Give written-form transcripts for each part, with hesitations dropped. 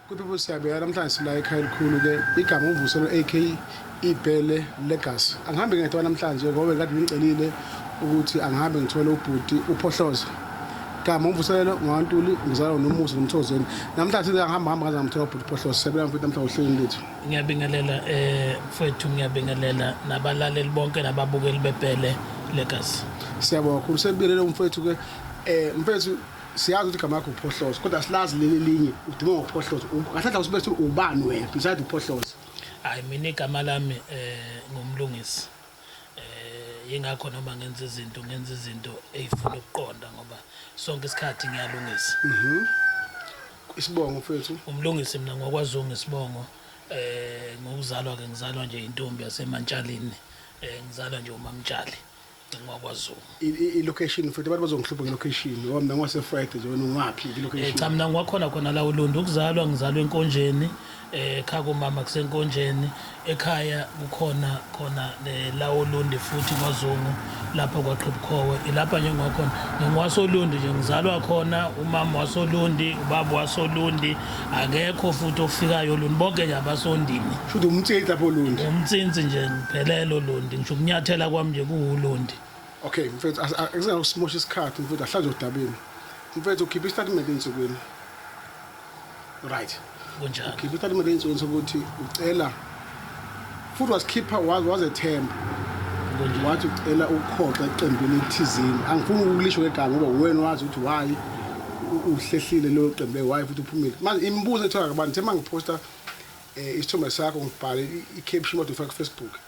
Kwiphepha siyabeka namhlanje sila ekhaya elikhulu ke igama uMvuselo AK Ibhele Legacy. Angihambe ngedwa namhlanje ngoba kade ngicelile ukuthi angihambe ngithole ubhuti uPhohloza. Gama uMvuselelo ngwaNtuli ngizalwa noMusa noMthozeni. Namhlanje ngihamba hamba ngaze ngamthola ubhuti uPhohloza. Siyabela mfethu namhlanje ohlelweni lethu. Ngiyabingelela mfethu ngiyabingelela nabalaleli bonke nababukeli beBhele Legacy. Siyabonga kakhulu sebingelele umfethu ke mfethu siyazi ukuthi igama lakho uPhohloza kodwa silazi leli linye udume ngoPhohloza. Kahle kahle usibethe ubani wena beside uPhohloza? Hayi mina igama lami ngumlungisi. Yingakho noma ngenza izinto ngenza izinto ezifuna ukuqonda ngoba sonke isikhathi ngiyalungisa. Isibongo mfethu? Umlungisi mina ngokwaZungu isibongo ngokuzalwa ke ngizalwa nje intombi yaseMantshalini ngizalwa nje uMamtshali ngingwakwaZungu. I-location mfethu abantu bazongihlupha nge-location ngoba mina ngwase-Friday nje wena ungaphi i-location? Cha mina ngwakhona khona la uLundi ukuzalwa ngizalwa eNkonjeni ekhaya komama kuseNkonjeni ekhaya kukhona khona la oLundi futhi kwaZungu lapha kwaQhibukhowe ilapha nje ngwakhona ngingwasolundi nje ngizalwa khona umama wasolundi ubaba wasolundi akekho futhi ofikayo olundi bonke nje abasondini. Shuthi umtsinsi lapho olundi. Umtsinsi nje ngiphelele olundi ngisho ukunyathela kwami nje kuwulundi. Okay mfethu akusingakusimosha isikhathi mfethu ahlanje odabeni. Mfethu ukhipha isitatimende ensukwini. Right. Kunjalo. Ukhipha isitatimende ensukwini sokuthi ucela futhi wasikhipha wazethemba. Kunjalo. Wathi ucela ukukhoxa eqembini elithizeni. Angifuni ukulisho ngegama ngoba wena wazi ukuthi why uhlehlile lelo qembu le why futhi uphumile. Manje imibuzo ethiwa abantu ngithe mangiphosta isithombe sakho ngibhale i-caption kodwa ufaka ku-Facebook.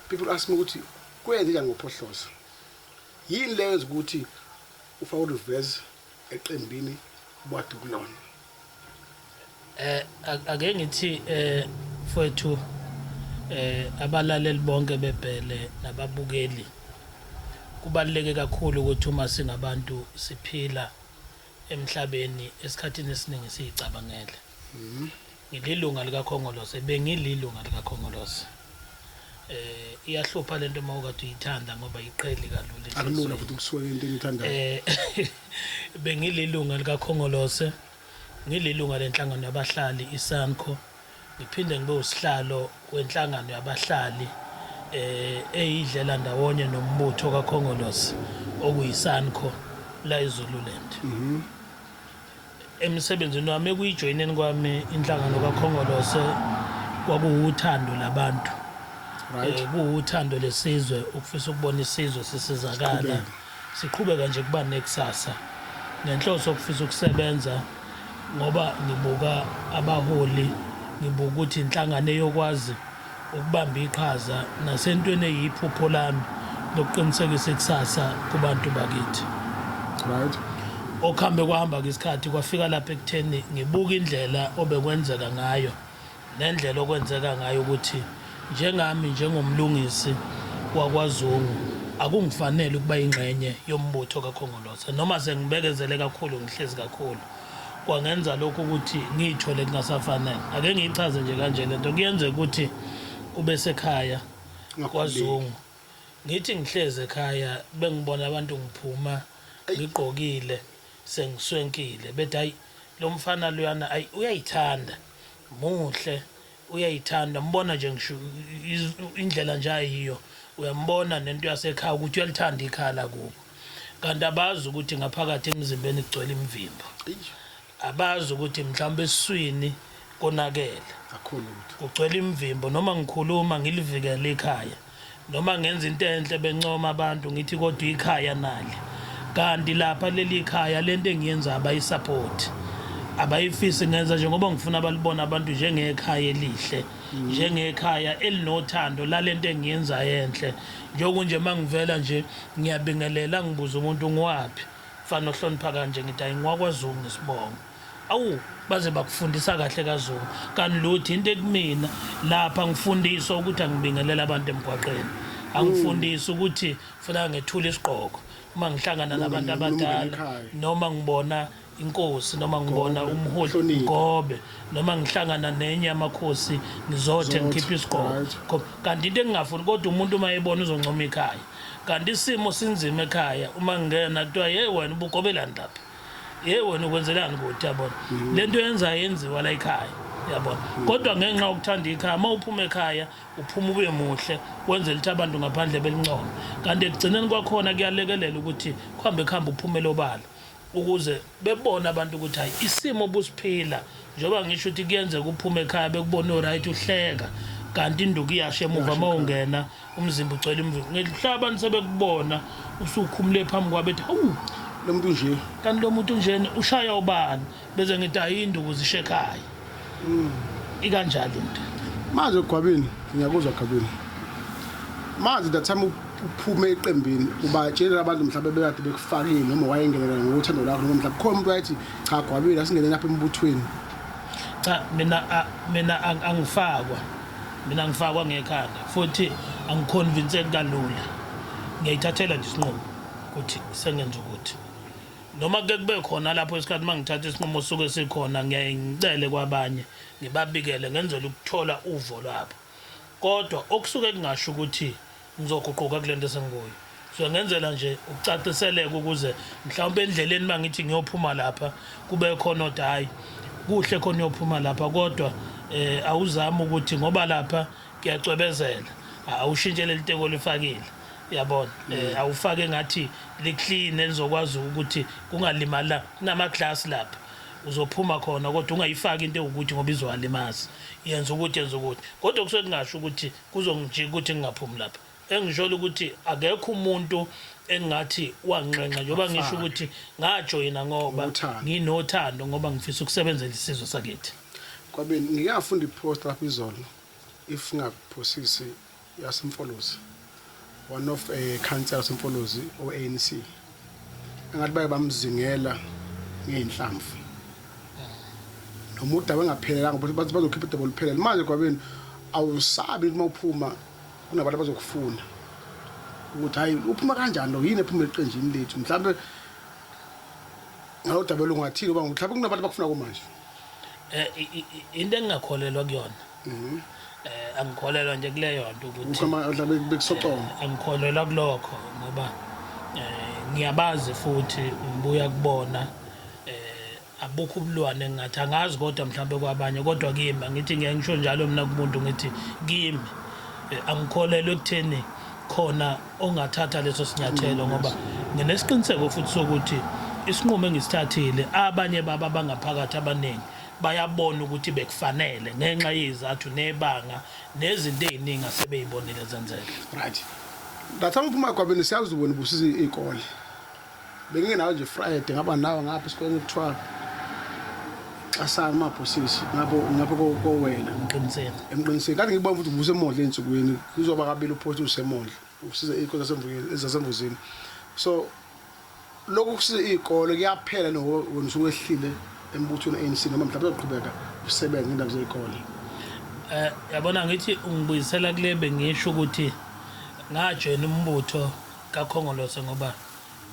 People ask me ukuthi kwenze njani ngoPhohloza. Yini leyo yenza ukuthi ufake u-reverse eqembini obukade ukulona? Ake ngithi mfowethu abalaleli bonke beBhele nababukeli kubaluleke kakhulu ukuthi uma singabantu siphila emhlabeni esikhathini esiningi siyicabangele. Ngililunga likaKhongolose, bengililunga likaKhongolose. Iyahlupha lento uma ukade uyithanda ngoba iqheli kalula Akulula futhi ukusuka into engiyithandayo. Bengililunga likaKhongolose, ngililunga lenhlangano yabahlali iSANCO, ngiphinde ngibe usihlalo wenhlangano yabahlali eyidlela ndawonye nombutho kaKhongolose okuyiSANCO la eZululand. Emsebenzini wami ekuyijoyineni kwami inhlangano kaKhongolose kwakuwuthando labantu. Right. Kuwuthando lesizwe ukufisa ukubona isizwe sisizakala siqhubeka nje kuba nekusasa ngenhloso yokufisa ukusebenza ngoba ngibuka abaholi ngibuka ukuthi inhlangano eyokwazi ukubamba iqhaza nasentweni eyiphupho lami lokuqinisekisa ikusasa kubantu bakithi. Right. Okuhambe kwahamba ke isikhathi kwafika lapha ekutheni ngibuka indlela obekwenzeka ngayo nendlela okwenzeka ngayo ukuthi njengami njengomlungisi wakwaZungu akungifanele ukuba ingxenye yombutho kaKhongolose noma sengibekezele kakhulu ngihlezi kakhulu kwangenza lokhu ukuthi ngiyithole kungasafanele. Ake ngiyichaze nje kanje lento kuyenzeka ukuthi ube sekhaya kwaZungu ngithi ngihlezi ekhaya bengibona abantu ngiphuma ngigqokile sengiswenkile bethi hayi lo mfana luyana ayi uyayithanda muhle uyayithanda mbona nje ngisho indlela nje ayiyo uyambona nento yasekhaya ukuthi uyalithanda ikhaya lakubo kanti abazi ukuthi ngaphakathi emzimbeni kugcwele imivimbo abazi ukuthi mhlawumbe esiswini konakele kugcwele imivimbo noma ngikhuluma ngilivikele ikhaya noma ngenza into enhle bencoma abantu ngithi kodwa ikhaya nali kanti lapha leli khaya lento engiyenza abayisupport abayifisi ngenza nje ngoba ngifuna balibona abantu njengekhaya elihle njengekhaya elinothando lalento engiyenza enhle njengokunje mangivela nje ngiyabingelela ngibuza umuntu ngiwaphi mfana ohlonipha kanje ngithi hayi ngiwakwaZungu ngisibongo awu baze bakufundisa kahle kaZungu kanti lutho into ekumina lapha ngifundiswa ukuthi angibingelela abantu emgwaqeni angifundisi ukuthi funa ngethule isigqoko uma ngihlangana nabantu abadala noma ngibona inkosi noma ngibona umholi ngobe noma ngihlangana nenye amakhosi ngizothe ngikhiphe isigqoko kanti into engingafuni kodwa umuntu uma ebona uzoncoma ikhaya kanti isimo sinzima ekhaya uma ngingena kuthiwa hey wena ubugobelani lapha hey wena ukwenzelani kude yabona lento yenza yenziwa la ekhaya. Yabona, kodwa ngenxa yokuthanda ikhaya, uma uphuma ekhaya uphuma ube muhle, wenzela ukuthi abantu ngaphandle belincome. Kanti ekugcineni kwakhona kuyalekelela ukuthi kuhambe kuhambe uphumele obala, ukuze bebone abantu ukuthi hayi, isimo obusiphila. Njengoba ngisho ukuthi kuyenzeka uphume ekhaya bekubone uright, uhleka, kanti induku iyasha emuva. Uma ungena umzimba ugcwele imvubu, ngehlaba abantu sebekubona usukhumule phambi kwabo, ethi hawu, lo muntu nje, kanti lo muntu njena ushaya ubani? Bese ngithi hayi, induku zishe ekhaya. Ikanjalo into. Manje Gwabini, ngiyakuzwa Gwabini. Manje that time uphume eqembini, ubatshela abantu mhlawumbe bekade bekufakile noma wayengenelela ngokuthando lakho, noma mhlawumbe khona umuntu wayethi cha Gwabini, asingene lapha embuthweni? Cha, mina angifakwa. Mina ngifakwa ngekhanda, futhi angiconvinceki kalula. Ngiyayithathela nje isinqumo ukuthi sengenza ukuthi noma kuke kube khona lapho isikhathi uma ngithatha isinqumo suke sikhona, ngiyaye ngicele kwabanye, ngibabikele, ngenzela ukuthola uvo lwabo. Kodwa okusuke kungasho ukuthi ngizoguquka kule nto esengikuyo. So ngenzela nje ukucaciseleka ukuze mhlawumbe endleleni uma ngithi ngiyophuma lapha kube khona othi hhayi, kuhle khona uyophuma lapha, kodwa awuzami ukuthi ngoba lapha kuyacwebezela, awushintshe leli teko olifakile, yabona, awufake ngathi li-clean elizokwazi ukuthi kungalimali kunama-glass lapha uzophuma khona, kodwa ungayifaki into ewukuthi ngoba izowalimaza, yenza ukuthi, yenza ukuthi. Kodwa kusuke kungasho ukuthi kuzongijika ukuthi ngingaphumi lapha. Engisholo ukuthi akekho umuntu engathi wanxenxa, njengoba ngisho ukuthi ngajoyina ngoba nginothando, ngoba ngifisa ukusebenzela isizwe sakithi. Kwabeni, ngike ngafunda ipost lapho izolo, if ngakuphosisi, yasemfolozi, one of a council yasemfolozi o-ANC, engathi baye bamzingela ngey'nhlamvu noma udaba engaphelelanga, bathi bazokhipha udaba oluphelele. Manje Gwabeni, awusabi uma uphuma kunabantu abazokufuna ukuthi hayi, uphuma kanjani lo, yini ephuma eqenjini lethu? Mhlawumbe ngalo daba olungathini, ngoba mhlawumbe kunabantu abakufuna kumanje. Into engingakholelwa kuyona, angikholelwa nje kuleyo nto ukuthi mhlawumbe bekusocoma. Angikholelwa kulokho ngoba ngiyabazi futhi ngibuya kubona, abukho ubulwane engathi angazi, kodwa mhlawumbe kwabanye, kodwa kimi angithi ngiye ngisho njalo mina kumuntu, ngithi kimi angikholelwa ekutheni khona ongathatha leso sinyathelo, ngoba nginesiqiniseko futhi sokuthi isinqumo engisithathile, abanye baba abangaphakathi abaningi bayabona ukuthi bekufanele ngenxa yezizathu nebanga nezinto ey'ningi asebeyibonile zenzeka. Right, that time uphuma Gwabeni, siyazi ubona ubusiza iy'kole. Bengingenayo nje Friday, ngaba nawe ngapha esikoleni kuthiwa Xasana Mabhosisi, ngapho kowena. Ngiqinisele. Emqiniseni kade ngikubona futhi ubusemondla ey'nsukwini, kuzoba kabili uphothi usemondla usiza iy'kole zasembuzini. So lokhu kusiza iy'kole kuyaphela ngoba wena usuwehlile embuthweni ANC, noma mhlawumbe uzoqhubeka usebenze ngendaba zey'kole? Yabona, ngithi ungibuyisela kule bengisho ukuthi ngajoyina umbutho kaKhongolose ngoba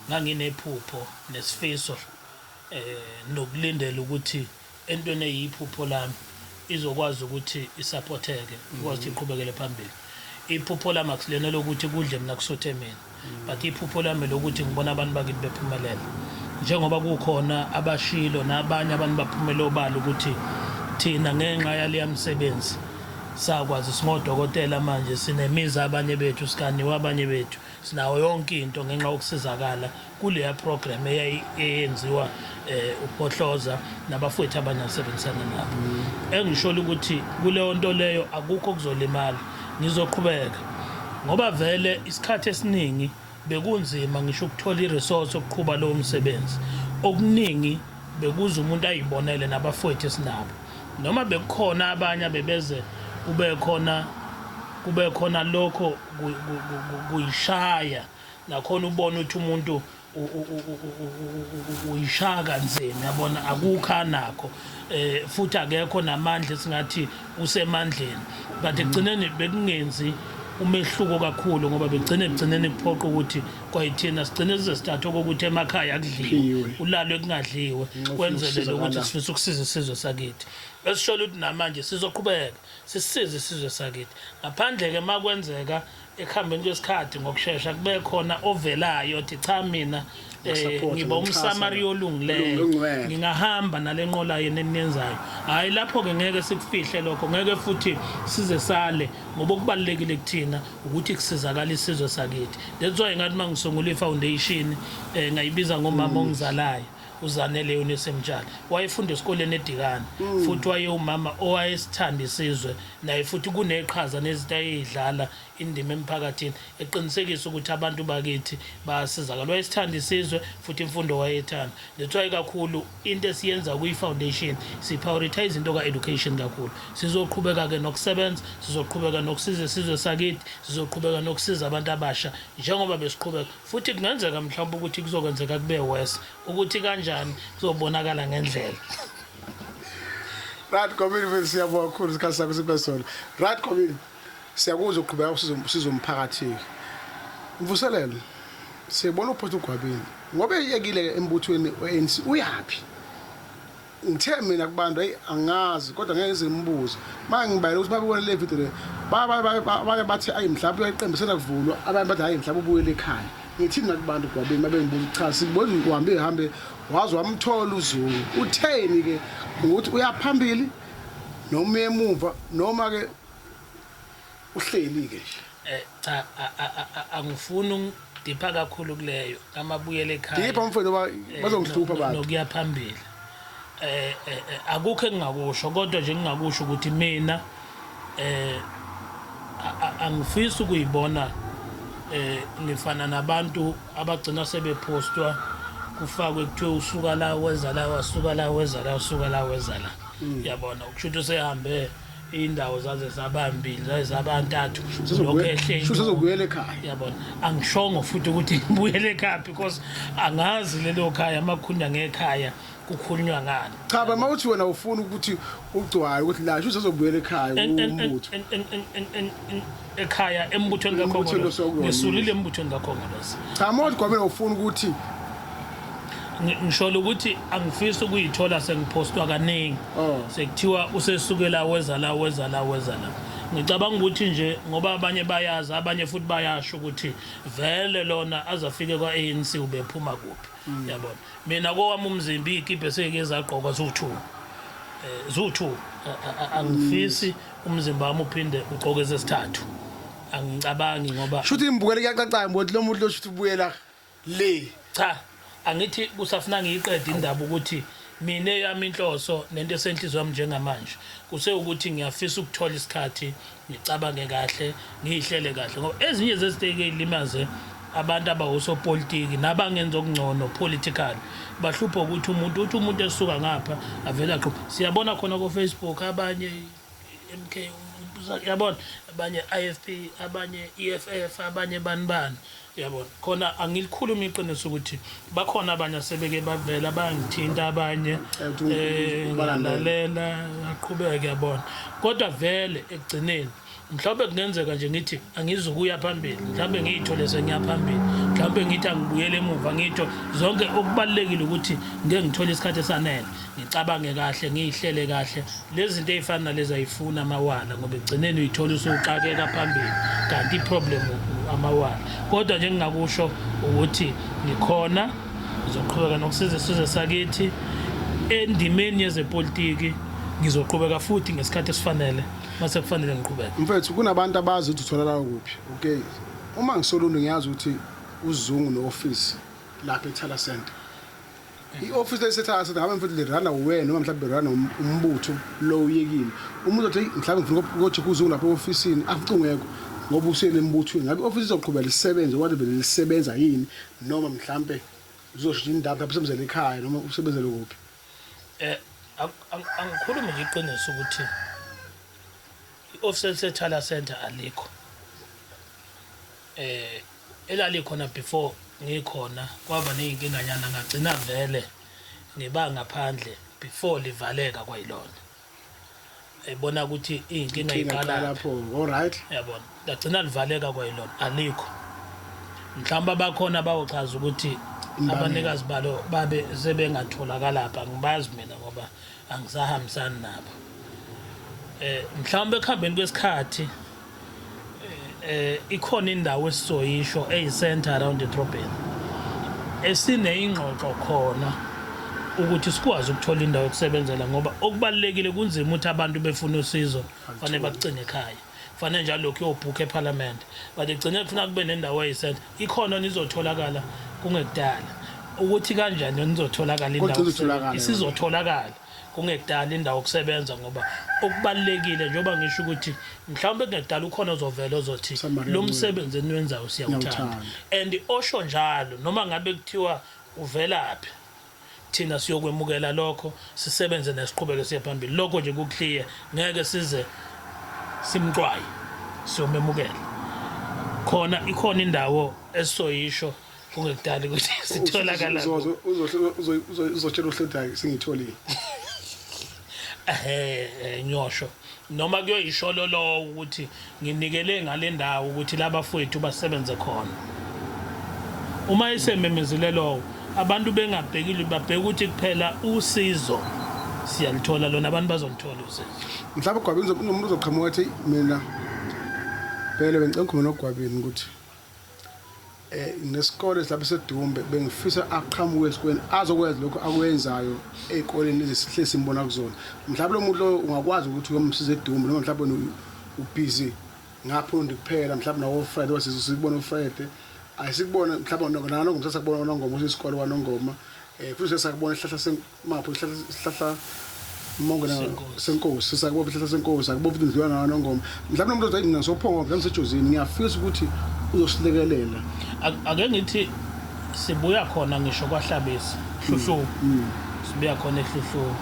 nganginephupho nesifiso nokulindela ukuthi entweni eyiphupho lami izokwazi ukuthi isupporteke, ikwazi ukuthi iqhubekele phambili. Iphupho lami akusilena lokuthi kudle mina, kusuthe mina, but iphupho lami lokuthi ngibona abantu bakithi bephumelela, njengoba kukhona abashilo nabanye abantu baphumele obala ukuthi thina ngenxa yaleya msebenzi sakwazi singodokotela manje, sinemizi abanye bethu, sikaniwe abanye bethu, sinawo yonke into ngenxa yokusizakala kuleya program eyenziwa uPhohloza nabafowethu abanye asebenzisana nabo. Engisholo ukuthi kuleyo nto leyo akukho okuzolimala, ngizoqhubeka, ngoba vele isikhathi esiningi bekunzima ngisho ukuthola i-resource yokuqhuba lowo msebenzi. Okuningi bekuze umuntu ayibonele nabafowethu esinabo, noma bekukhona abanye abebeze kube khona lokho kuyishaya nakhona, ubona ukuthi umuntu uyishaya kanzima, yabona, akukho anakho, futhi akekho namandla esingathi usemandleni, but ekugcineni bekungenzi umehluko kakhulu, ngoba begcine ekugcineni kuphoqa ukuthi kwayithina sigcine size sithathe okokuthi emakhaya kudliwe, Phiwe. Ulalwe kungadliwe, Nxa ufuna kwenzelele ukuthi ukusizakala. sifisa ukusiza isizwe sakithi. Esisholo ukuthi namanje sizoqhubeka sisize isizwe sakithi, ngaphandle-ke uma kwenzeka ekuhambeni kwesikhathi ngokushesha kube khona ovelayo othi cha, mina Ngiyasupport, ngiba ngiyamxhasa. umsamariya olungileyo, Ongcwele. ngingahamba nale nqola yena eniyenzayo. Hhayi, lapho-ke ngeke sikufihle lokho, ngeke futhi size sale, ngoba okubalulekile kuthina ukuthi kusizakala isizwe sakithi. That's why ngathi uma ngisungula i-foundation, ngayibiza ngomama ongizalayo, uZanele Eunice Mtshali. Wayefunda esikoleni eDikane, futhi wayewumama owayesithanda isizwe naye, futhi kuneqhaza nezinto ayeyidlala indima emphakathini eqinisekisa ukuthi abantu bakithi bayasizakala. Wayesithanda isizwe futhi imfundo wayethanda. That's why kakhulu into esiyenza kwi-foundation si-prioritize into ka-education kakhulu. Sizoqhubeka-ke nokusebenza, sizoqhubeka nokusiza isizwe sakithi, sizoqhubeka nokusiza abantu abasha njengoba besiqhubeka. Futhi kungenzeka mhlawumbe ukuthi kuzokwenzeka kube worse, ukuthi kanjani kuzobonakala ngendlela. Right, Gwabini mfethu, siyabonga kakhulu isikhathi sakho siphe sona. Right, Gwabini, siyakuzwa uqhubeka usizo umphakathi. Mvuselelo, siyabona uphosta uGwabini ngoba eyekile embuthweni we-ANC, uyaphi? Ngithe mina kubantu, hey, angazi, kodwa ngeke ngize ngimbuze. Manje ngibayele ukuthi babone le video le, baye bathi ayi, mhlawumbe uyayiqembu sena kuvulwa, abanye bathi hayi, mhlawumbe ubuyele ekhaya. Ngithini nakubantu, Gwabini, mabe ngibuza? Cha, sikubona uhambe hambe waze wamthola uZungu, utheni ke ukuthi uyaphambili noma uya emuva, noma ke uhleli ke nje? Cha, angifuni ungidipha kakhulu kuleyo amabuyele ekhaya. Dipha mfowethu, bazongihlupha abantu. Nokuya phambili, akukho engingakusho, kodwa nje ngingakusho ukuthi mina angifisi ukuyibona ngifana nabantu abagcina sebepostwa, kufakwe kuthiwe usuka la weza la, wasuka la weza la, usuka la weza la. Yabona, ukusho ukuthi usehambe indawo zaze zaba mbili, zaze zaba ntathu, lokhu ehle. Sho sezobuyela ekhaya. Yabona, angishongo futhi ukuthi ngibuyele ekhaya, because angazi lelo khaya amakhulunywa ngekhaya kukhulunywa ngani. Cha, ba mawuthi wena ufuna ukuthi ugcwale ukuthi la, sho sezobuyela ekhaya umbutho. Ekhaya embuthweni Embuthweni kaKhongolose. osekuwona. Ngisulile embuthweni kaKhongolose. Cha, mawuthi Gwabini ufuna ukuthi Ngisholo ukuthi angifisi ukuyithola sengiphostwa kaningi, sekuthiwa usesuke la weza la, weza la, weza la. Ngicabanga ukuthi nje ngoba abanye bayazi, abanye futhi bayasho ukuthi vele lona azafike kwa-ANC ubephuma kuphi. Yabona, mina kowami umzimba iy'kibha eseyike zagqokwa ziwu-two, ziwu-two. Angifisi umzimba wami uphinde ugqoke esesithathu, angicabangi ngoba Shuthi imbukele kuyacaca ukuthi lo muntu lo shuthi ubuyela le. Cha, angithi kusafuna ngiyiqede indaba ukuthi mina eyami inhloso nento esenhliziyo yami njengamanje kusewukuthi ngiyafisa ukuthola isikhathi ngicabange kahle, ngiyihlele kahle, ngoba ezinye zezinto ey'limaze abantu abawosopolitiki nabangenza okungcono politically bahlupha ukuthi umuntu uthi umuntu esuka ngapha avele aqhube. Siyabona khona ko-Facebook, abanye MK, yabona, abanye IFP, abanye EFF, abanye bani bani, yabona. Khona angilikhuluma iqiniso ukuthi bakhona abanye asebeke bavela bayangithinta abanye, ukuthi ubalandele. Ngiyalalela, aqhubeke, yabona, kodwa vele ekugcineni mhlawumbe kungenzeka nje ngithi angizukuya phambili, mhlawumbe ngiyithole sengiya phambili, mhlawumbe ngithi angibuyele emuva, ngitho zonke. Okubalulekile ukuthi ngeke ngithole isikhathi esanele ngicabange kahle, ngiyihlele kahle. Lezi zinto ey'fana nalezi ayifuni amawala, ngoba ekugcineni uyithola usuxakeka phambili kanti i-problem amawala. Kodwa nje engingakusho ukuthi ngikhona, ngizoqhubeka nokusiza isizwe sakithi endimeni yezepolitiki, ngizoqhubeka futhi ngesikhathi esifanele mase kufanele ngiqhubeke. Mfethu, kunabantu abazi ukuthi utholakala kuphi. Okay, uma ngisoluntu ngiyazi ukuthi uZungu ne-office lapha eThala Center. I-office lesethala Center ngabe mfethu lirana wena noma mhlawumbe lirana umbutho lo uyekile? Umuntu othi, "Hey, mhlawumbe ngifuna ukuyocheck uZungu lapha e-ofisini," afice ungekho ngoba usuyele embuthweni. Ngabe i-office izoqhubeka lisebenze wathi vele lisebenza yini, noma mhlambe uzoshintsha indaba, mhlawumbe usebenzele ekhaya noma usebenzele kuphi? Angikhulume nje iqiniso ukuthi i-office eliseThala Center alikho. Elalikhona before ngikhona kwaba ney'nkinganyana, ngagcina vele ngiba ngaphandle before livaleka kwayilona, ebona ukuthi iy'nkinga Inkinga iqala iqala lapho. All right. Yabona, lagcina livaleka kwayilona, alikho. Mhlawumbe abakhona bawochaza ukuthi Imbangela. Abanikazi balo babe sebengatholakala angibazi mina ngoba angisahambisani nabo. Mhlawumbe ekuhambeni kwesikhathi ikhona indawo esizoyisho eyi-center around edrobheni. Esineyingxoxo khona ukuthi sikwazi ukuthola indawo yokusebenzela, ngoba okubalulekile kunzima ukuthi abantu befuna usizo fanele bakucine ekhaya, fanele njalo lokhu uyobhukha ephalamende, but egcine kufuna kube nendawo eyisentha ikhona nizotholakala kungekudala. Ukuthi kanjani nizotholakala indawo, isizotholakala kungekudala indawo yokusebenza, ngoba okubalulekile njengoba ngisho ukuthi mhlawumbe kungekudala ukhona ozovela ozothi lo msebenzi eniwenzayo siyawuthanda, and osho njalo noma ngabe kuthiwa uvelaphi, thina siyokwemukela lokho, sisebenze nesiqhubeke siye phambili. Lokho nje ku-clear, ngeke size simxwaye, siyomemukela. Khona ikhona indawo esizoyisho kungekudala ukuthi sitholakala. Uzotshela uHletayo sengiyitholile. Nyosho noma kuyoyisholo lowo ukuthi nginikele ngale ndawo ukuthi labafowethu basebenze khona. Uma esememezile lowo, abantu bengabhekile, babheka ukuthi kuphela usizo siyalithola lona, abantu bazolithola usizo. Mhlawumbe Gwabini unomuntu ozoqhamuka athi mina phela bengicela ukukhuluma noGwabini ukuthi nesikole lapha seDumbe, bengifisa aqhamuke esikoleni azokwenza lokho akwenzayo ey'koleni lezi sihle simbona kuzona. Mhlawumbe lo muntu lo ungakwazi ukuthi uyomsiza eDumbe, noma mhlawumbe ubhizi ngapha undi kuphela, mhlawumbe nawo-Friday wasikubona uFriday, ayisikubona mhlawumbe nanongoma, sasakubona kwaNongoma usisikole kwaNongoma, futhi sesakubona isihlahla mapho, isihlahla mongela senkosi, sesakubona isihlahla senkosi, akubona futhi ndlula naNongoma. Mhlawumbe umuntu ozothi mina ngisophongo, mhlawumbe sejozini, ngiyafisa ukuthi uzosilekelela. Ake ngithi sibuya khona ngisho kwaHlabisa Hluhlu, sibuya khona eHluhlu,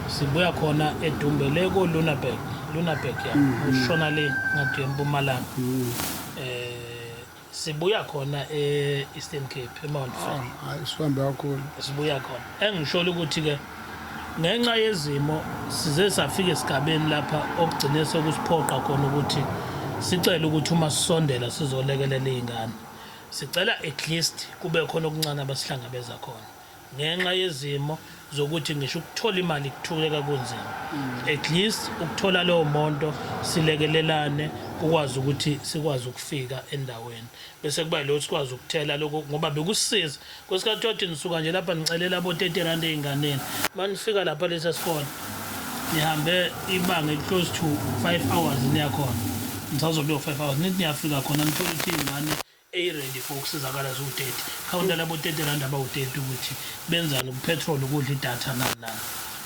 sibuya khona eDumbe le ko Lunaberg, Lunaberg ya ushona le ngathi eMpumalanga, sibuya khona e-Eastern Cape, eMount Frere. Hayi, sihambe kakhulu. Sibuya khona. Engisholo ukuthi ke ngenxa yezimo size safika esigabeni lapha okugcine sekusiphoqa khona ukuthi sicele ukuthi uma sisondela sizolekelela iy'ngane, sicela at least kube khona okuncane abasihlangabeza khona, ngenxa yezimo zokuthi ngisho ukuthola imali kuthukeka kunzima. At least ukuthola leyo monto silekelelane, kukwazi ukuthi sikwazi ukufika endaweni, bese kuba yilokho sikwazi ukuthela lokho, ngoba bekusisiza kwesikhathi othi nisuka nje lapha nicelela abo-30 rand ey'nganeni, uma nifika lapha lesa sikole nihambe ibanga eli-close to 5 hours, niyakhona nisazobe 5 hours, nithi niyafika khona nithole ukuthi iy'ngane eyi-ready for ukusizakala ziwu-30. Khawunta labo 30 rand abawu-30 ukuthi benzani kupetrol, ukudla, idatha, nani nani,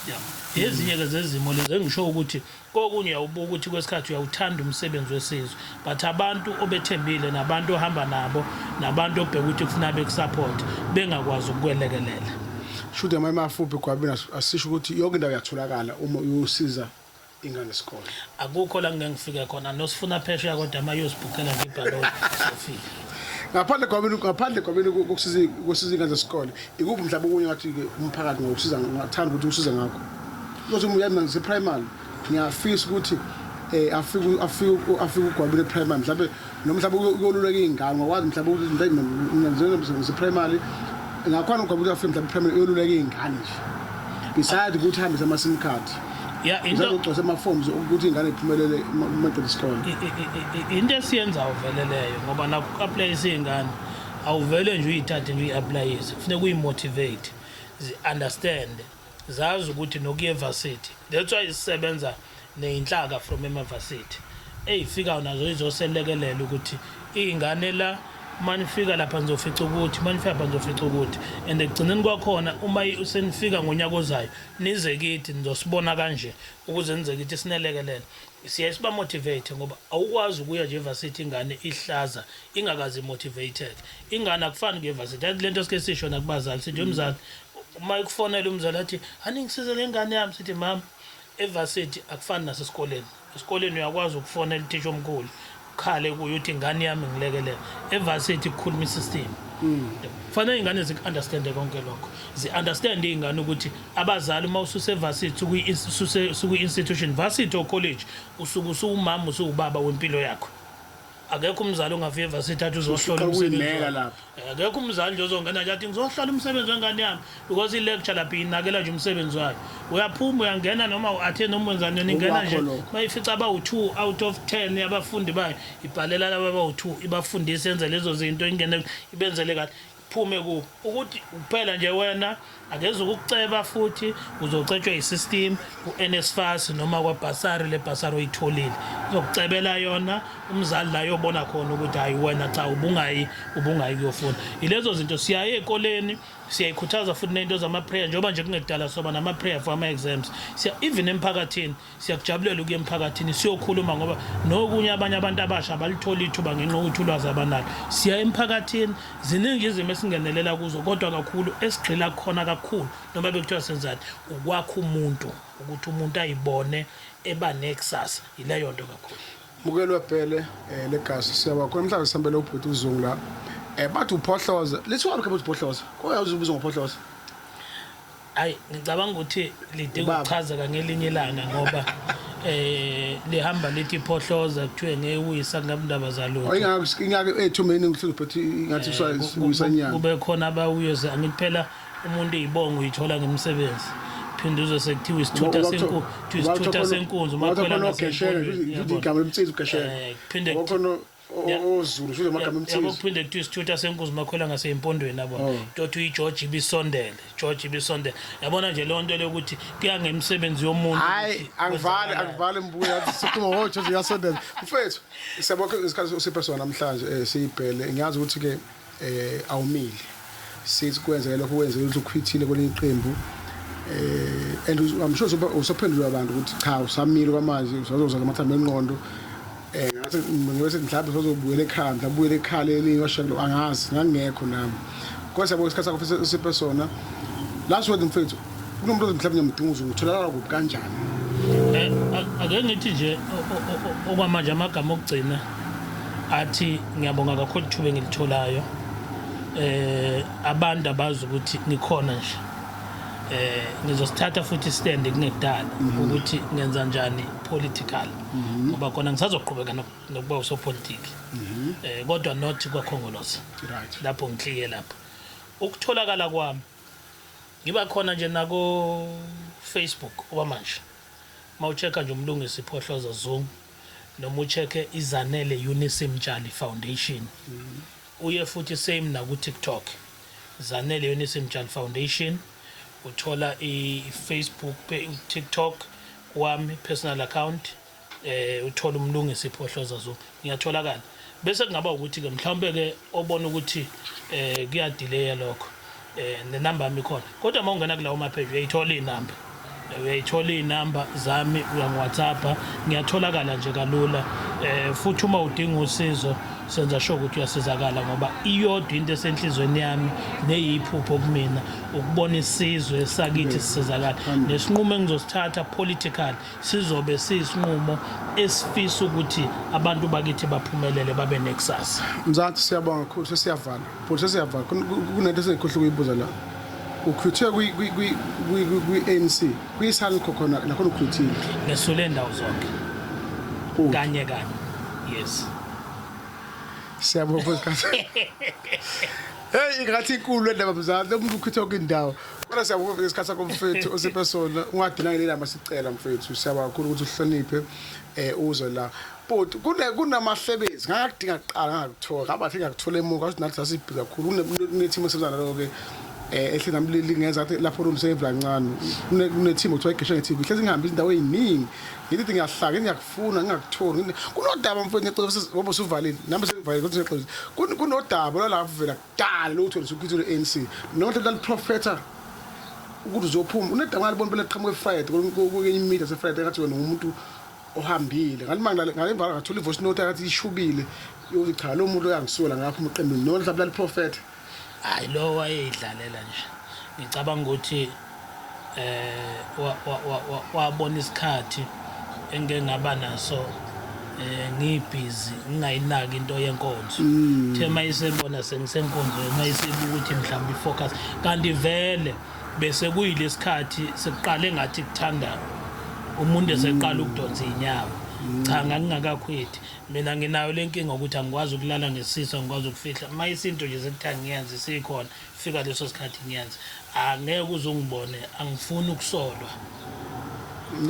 yabo. Ezinye-ke zezimo lezi engisho ukuthi kokunye uyawubuka ukuthi kwesikhathi uyawuthanda umsebenzi wesizwe, but abantu obethembile nabantu ohamba nabo nabantu obheka ukuthi kufuna bekusupport bengakwazi ukukwelekelela. Shuthi amafuphi Gwabini, asisho ukuthi yonke indawo iyatholakala uma uyosiza ingane isikole? Akukho la ngike ngifike khona, nosifuna phesheya kodwa ama uyosibhukhela nje ibhaloni, sofika. Ngaphandle Gwabini, ngaphandle Gwabini kokusiza ingane zesikole, ikuphi mhlawumbe okunye ngathi-ke umphakathi ngokusiza ungathanda ukuthi usize ngakho? Uzothi umuntu mina ngise-primary, ngiyafisa ukuthi afike uGwabini e-primary mhlawumbe, noma mhlawumbe uyoluleka iy'ngane, ungakwazi mhlawumbe ukuthi mina ngise-primary, ngakhona uGwabini ukuthi afike mhlawumbe e-primary uyoluleka iy'ngane nje, beside ukuthi uhambise ama-SIM card? Ya, into ugcwalise ama-forms ukuthi iy'ngane iphumelele uma iqeda isikole. Into esiyenzayo vele leyo, ngoba nakho uku-applyisa iy'ngane awuvele nje uyithathe nje uyi-applyise, kufuneka uyi-motivate, zi-understand, zazi ukuthi nokuya evarsity. That's why sisebenza ney'nhlaka from emavarsity ey'fikayo nazo izoselekelela ukuthi iy'ngane la uma nifika lapha nizofica ukuthi, uma nifika lapha nizofica ukuthi, and ekugcineni kwakhona uma senifika ngonyaka ozayo nize kithi nizosibona kanje, ukuze nize kithi sinelekelele. Siyaye siba-motivate, ngoba awukwazi ukuya nje evarsity ingane ihlaza ingakazi motivated. Ingane akufani kuye evarsity. Yazi lento sike sisho nakubazali, sithi umzali uma ekufonela umzali athi aningisize le ngane yami, sithi mama, evarsity akufani nasesikoleni. Esikoleni uyakwazi ukufonela uthisha omkhulu ukhale kuye uthi ingane yami ngilekelele. Evarsity kukhuluma isystem. Kufanele iy'ngane ziku-understande konke lokho, zi-understande iy'ngane ukuthi abazali uma ususevarsity, sukwi-institution, varsity or college, usuke usuwumama usuwubaba wempilo yakho. Akekho umzali ongafika evarsity athi uzohlola Usuqala umsebenzi ukuyimela wakhe. Lapho. Akekho umzali nje ozongena nje athi ngizohlola umsebenzi wengane yami, because i-lecture lapha inakela nje umsebenzi wayo. Uyaphuma uyangena noma u-attend noma wenzani, yona ingena Okwakho nje lokho. mayifica abawu-2 out of 10 yabafundi bayo, ibhalela laba abawu-2, ibafundise, yenze lezo zinto, ingene ibenzele kahle. Phume ku ukuthi kuphela nje wena akeze ukukuceba futhi uzocetshwa yi-system ku-NSFAS noma kwabhasari le bhasari oyitholile izokucebela yona umzali la yobona khona ukuthi hayi wena cha ubungayi ubungayi kuyofuna yilezo zinto siyaye ekoleni siyayikhuthaza futhi nento zama-prayer njengoba nje kungekudala soba nama-prayer for ama-exams siya even emphakathini Siyakujabulela ukuya emphakathini siyokhuluma ngoba nokunye abanye abantu abasha abalitholi ithuba ngenxa yokuthi ulwazi abanalo. Siya emphakathini, ziningi izimo esingenelela kuzo kodwa kakhulu esigxila khona kakhulu noma bekuthiwa senzani ukwakha umuntu ukuthi umuntu ayibone eba nekusasa yileyo nto kakhulu. Mukeli webhele eh, legazi siyabonga khona mhlawumbe sihambele ubhuti uZungu la eh bathi uphohloza lithiwa lokho uphohloza koya uzubuza ngophohloza. Hayi ngicabanga ukuthi lidinga Ubaba. ukuchazeka ngelinye ilanga ngoba eh lihamba lithi phohloza kuthiwe ngewisa kungabindaba zalutho. Ingakho ingakho ethumeni ngihlezi uphethe ingathi kusayisa inyanga. Kube khona abawuyoze angithi phela umuntu izibongo uyithola ngemisebenzi. Phinde uzwe sekuthiwa isithutha senkunzi, kuthiwa isithutha senkunzi umakhwela umakhwela ngasempondweni. Igama lomtsizi ugeshela. Phinde Ngoba oZulu shuthi amagama yabo emthizo. Kuphinde kuthiwa isithutha senkunzi makhwela ngasey'mpondweni yabo. Oh. Tothi uyigeorge ibisondele George ibisondele yabona nje leyo nto leyokuthi kuya ngemisebenzi yomuntu Hayi ukuthi angivali kwenzakalani. angivali mbuya yathi sikhuluma ngoJoji uyasondela. Mfethu siyabonga isikhathi usiphe sona namhlanje siyibhele ngiyazi ukuthi ke awumile. Sithi kwenzeke lokho kwenzeke ukuthi ukhwithile kwelinye iqembu and I'm sure usaphendula abantu ukuthi cha usamile kwamanje usazoza ngamathambo engqondo. Ngathi ngibe mhlawumbe usazobuyela ekhaya mhlawumbe ubuyele ekhaya lelinye washaka angazi ngangekho nami. Kodwa siyabonga isikhathi sakho usiphe sona. Last word mfethu kunomuntu othi mhlawumbe ngiyamdinga uZungu utholakala kuphi kanjani? Ake ngithi nje okwamanje amagama okugcina athi ngiyabonga kakhulu ithuba engilitholayo. Abantu abazi ukuthi ngikhona nje. Ngizosithatha futhi stand kungekudala ukuthi ngenza njani political ngoba khona ngisazoqhubeka nokuba usopolitiki. Kodwa not kwaKhongolose. Lapho ngikliye lapho. Ukutholakala kwami ngiba khona nje nako Facebook okwamanje. Mawuchecka nje uMlungisi Phohloza Zungu noma uchecke iZanele Eunice Mtshali Foundation. Uye futhi same naku TikTok. Zanele Eunice Mtshali Foundation uthola i-Facebook TikTok wami personal account uthola uMlungisi Phohloza Zungu ngiyatholakala. Bese kungaba ukuthi ke mhlawumbe ke obona ukuthi kuyadelaya lokho nenamba yami ikhona kodwa uma ungena kulawo ma page uyayithola inamba uyayithola inamba zami uyangi-WhatsApp ngiyatholakala nje kalula futhi uma udinga usizo senza sure ukuthi uyasizakala ngoba iyodwa into esenhlizweni yami neyiphupho kumina ukubona isizwe sakithi sisizakala nesinqumo engizosithatha political sizobe siyisinqumo esifisa ukuthi abantu bakithi baphumelele babe nekusasa. Mzansi siyabonga kakhulu sesiyavala. Futhi sesiyavala kunento esengikhohle ukuyibuza la. Ukhwithe kwi kwi kwi kwi ANC kwiSANCO khona nakhona ukhwithile. Ngesule indawo zonke. Kanye kanye. Yes. Siyabonga futhi. Hey ingathi inkulu le ndaba mzansi lo muntu ukhwithe yonke indawo. Kodwa siyabonga isikhathi sakho mfethu osiphe sona ungadinanga lelamba sicela mfethu siyabonga kakhulu ukuthi uhloniphe uze la. But kunamahlebezi ngakudinga kuqala ngakuthola ngaba thi ngakuthola emuva kwathi nathi sasibhizi kakhulu kune team esebenza nalo ke ehle nami lingenza ngathi lapho lumsave kancane kune team okuthiwa iGeshenge TV hlezi ngihambe izindawo eziningi ngithi ngiyahlaka ngiyakufuna ngingakutholi kunodaba mfethu ngicela ngoba usuvalile nami sengivalile kodwa ngixolisa kunodaba la vela kudala lutho lisukhithile ANC noma mhlawumbe laliprofetha ukuthi uzophuma unedaba ngalibona phela liqhamuka eFriday kwenye imedia seFriday ngathi wena umuntu ohambile ngalimangala ngalemva ngathola ivoice note ngathi ishubile yokuthi cha lo muntu uyangisuka ngapha umqembi noma mhlawumbe laliprofetha. Hayi lo wayeyidlalela nje ngicabanga ukuthi wabona isikhathi engeke ngaba naso ngibhizi ngingayinaki into yenkonzo. Uthe mayisebona sengisenkonzweni mayisebuka ukuthi mhlawumbe ifocus kanti vele bese kuyilesikhathi sekuqale ngathi kuthanda umuntu eseqala ukudonsa inyawo. Cha ngangingakakhwethi mina nginayo lenkinga ukuthi angikwazi ukulala ngesisu angikwazi ukufihla mayisinto nje sekuthiwa ngiyenze sikhona fika leso sikhathi ngiyenze angeke uze ungibone angifuni ukusolwa.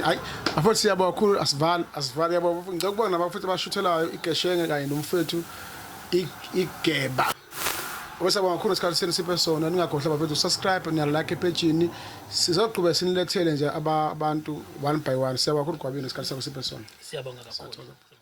Hayi bafowethu siyabonga kakhulu asivali asivali yabo ngicela ukubonga nabafowethu abashuthelayo iGeshenge kanye nomfethu iGeba. Obesabonga kakhulu isikhathi senu siphe sona, ningakhohlwa bafethu subscribe niya like epejini. Sizoqhubeka sinilethele nje abantu one by one. Siyabonga kakhulu Gwabini isikhathi sakho siphe sona. Siyabonga kakhulu.